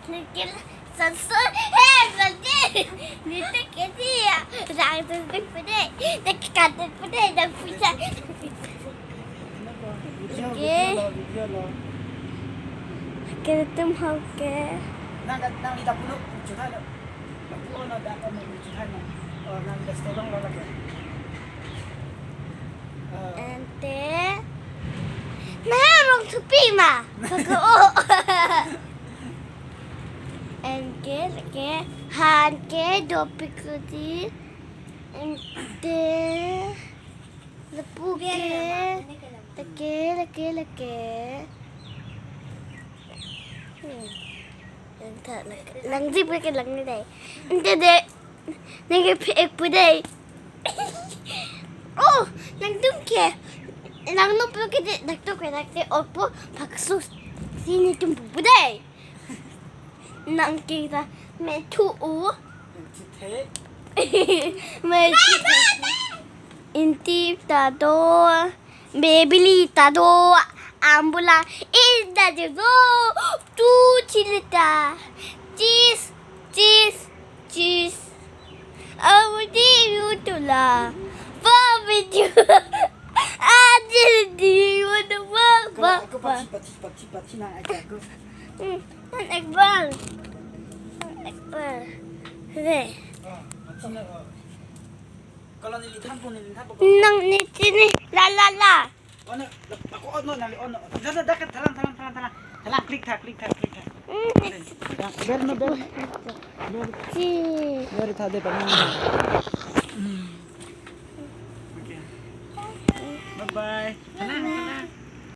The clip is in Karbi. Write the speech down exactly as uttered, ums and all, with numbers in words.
Nike sanso, he, nanti. Nike kedi ya. Rang tu pede. Nike kate pede, dan pisa. Video, okay. Video lo, video lo. Oke, tum oke. Nang, nang di dapur lo, curhat lo. Dapur lo, dapur lo, curhat lo. Oh, nang di stolong lo lagi. Eh. Ante. Nah, rong thupi ma. Kaka o. Anke, lake, hanke, dopik kuti. Ante. Lapu ke. Lake, lake, lake. Hmm. Anta lake. Lang jip ke lang ni dai. Ante de. Nang ke phe-ek pu dai. Oh, nangtum ke. Nang no pu ke de, dak to ke dak de, opo paksu. Si netum pu pu dai. Nang ke ta me thu u. Chithe. Me chithe. Inti ta do. Bebili ta do. Ambulance is the do. Tu chilita. Cheese, cheese, cheese. Audi yutula. Papa ju. Adi di wada papa. Aku pati, pati, pati, pati na aja aku. Hmm, nang ekbar. Nang ekbar. Re. Ah, pati na, ah. Kalau nilithan po, nilithan po. Nang niti ni, la, la, la. Ono, ako ono, nang ono. Dah, dah, dah, thalang, thalang, thalang, thalang. Thalang, klik tha, klik tha, klik tha. Hmm. Bel, bel, bel. Bel. Si. Bel tha de, paman.